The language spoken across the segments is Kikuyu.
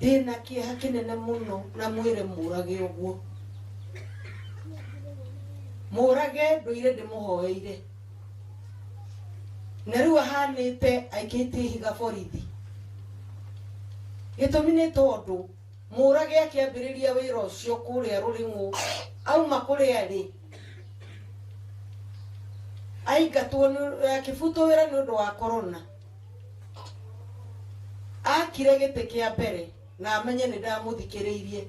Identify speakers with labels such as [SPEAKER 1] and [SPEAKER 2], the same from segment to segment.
[SPEAKER 1] Ndĩna kĩeha kĩnene mũno na mwĩre mũrage ũguo. Mũrage ndũire ndĩmũhoeire. Na rĩu ahanĩte aikĩtie ihiga borithi. Gĩtũmi nĩ tondũ mũrage akĩambĩrĩria wĩra ũcio kũrĩa Rũrĩng'ũ auma kũrĩa arĩ aingatwo akĩbutwo wĩra nĩ ũndũ wa corona. Akire gĩtĩ kĩa mbere na amenye nĩ ndamũthikĩrĩirie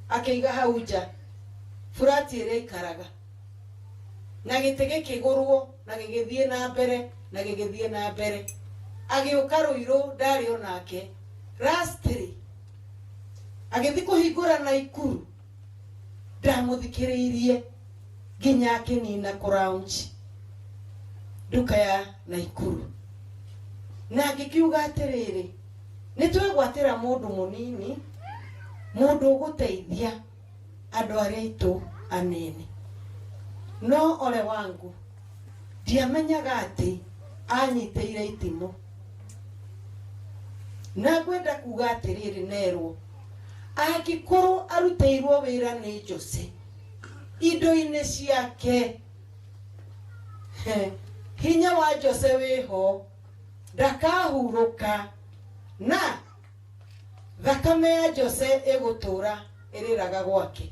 [SPEAKER 1] akĩiga hau nja burati ĩrĩa aikaraga. Na gĩtĩ gĩkĩgũrwo na gĩgĩthiĩ na mbere na gĩgĩthiĩ na mbere. Agĩũka Rũirũ ndarĩ o nake. Lastly agĩthiĩ kũhingũra Naikuru ndamũthikĩrĩirie nginya akĩnina kũ launch nduka ya Naikuru. Na ngĩkiuga atĩrĩrĩ, nĩ twegwatĩra mũndũ mũnini, mũndũ ũgũteithia andũ arĩa aitũ anini. No ole wangu, ndiamenyaga atĩ anyitĩire itimũ. Na ngwenda kuga atĩrĩrĩ nerwo, angĩkorwo arutĩirwo wĩra nĩ Jose, indo-inĩ ciake, hinya wa Jose wĩho, ndakahurũka, na thakame ya Jose ĩgũtũra ĩrĩraga gwake.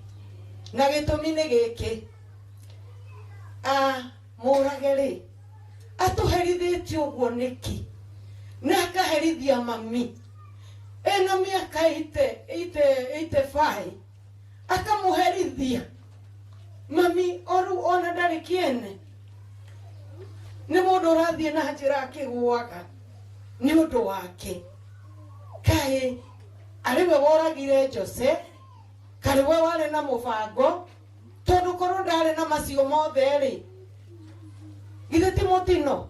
[SPEAKER 1] Na gĩtũmi nĩ gĩkĩ, a mũrage rĩ, atũherithĩtie ũguo nĩkĩ? Na akaherithia mami ena mĩaka 85 akamũherithia mami oru ona ndarĩ kĩene. Nĩ mũndũ ũrathiĩ na njĩra akĩgũaga nĩ ũndũ wake. Kaĩ arĩ we woragire Jose, karĩ we warĩ na mũbango, tondũ korwo ndarĩ na macio mothe rĩ, githĩ ti mũtino?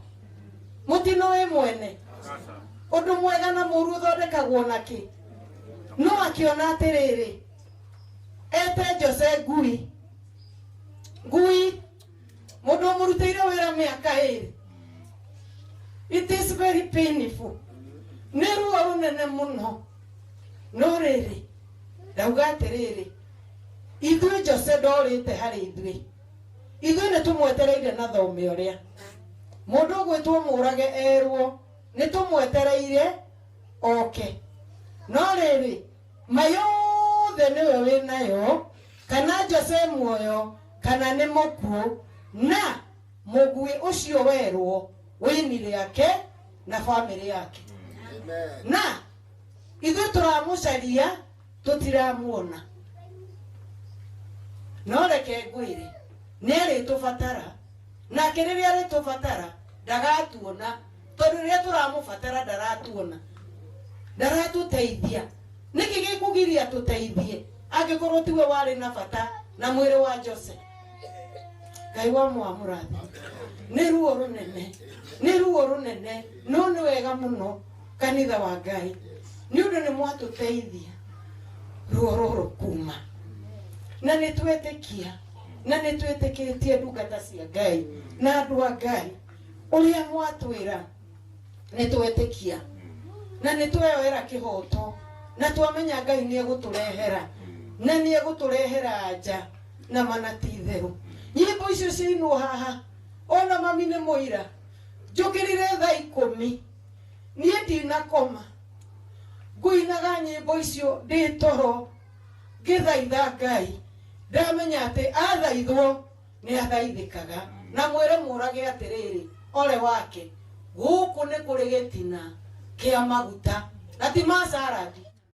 [SPEAKER 1] Mũtino wĩ mwene. Ũndũ mwega na mũru ũthondekagwo na kĩ? No akĩona atĩrĩrĩ, ete Jose ngui. Ngui, mũndũ ũmũrutĩire wĩra mĩaka ĩrĩ. It is very painful. Nĩ ruo rũnene mũno. No rĩrĩ, ndauga atĩrĩrĩ, ithuĩ Jose ndorĩte harĩ ithuĩ. Ithuĩ nĩ tũmwetereire na thome ũrĩa. Mũndũ ũgwĩtwo mũrage erwo nĩ tũmwetereire oke. No rĩrĩ, ma yothe nĩwe wĩnayo, kana Jose muoyo kana nĩ mũkuũ, na mũguĩ ũcio werwo wĩini rĩake na famĩlĩ yake. Na ithuĩ tũramũcaria tũtiramuona. No reke ngwĩre, nĩ arĩtũbatara, nake rĩrĩa arĩtũbatara ndagatuona, tondũ rĩrĩa tũramũbatara ndaratuona, ndaratũteithia. Nĩkĩ gĩkũgiria tũteithie angĩkorwo tiwe warĩ na bata na mwĩrĩ wa Jose? Ngai wa mwamũrathi, nĩ ruo rũnene, nĩ ruo rũnene, no nĩ wega mũno kanitha wa Ngai, nĩ ũndũ nĩ mwatũteithia ruo rũrũ kuma, na nĩ twetĩkia, na nĩ twĩtĩkĩtie ndungata cia Ngai na andũ a Ngai, ũrĩa mwatwĩra nĩ twetĩkia, na nĩ tweyoera kĩhoto, na twamenya Ngai nĩ egũtũrehera, na nĩ egũtũrehera anja na mana ti itherũ. Nyĩmbo icio ciainwo haha, ona mami nĩ mũira, njũkĩrire thaa 10, niĩ ndinakoma, ngũinaga nyĩmbo icio ndĩ toro, ngĩthaitha Ngai, ndamenya atĩ athaithwo nĩ athaithĩkaga. Na mwĩre mũrage atĩrĩrĩ, ole wake, gũkũ nĩ kũrĩ gĩtina kĩa maguta, na ti ma salad.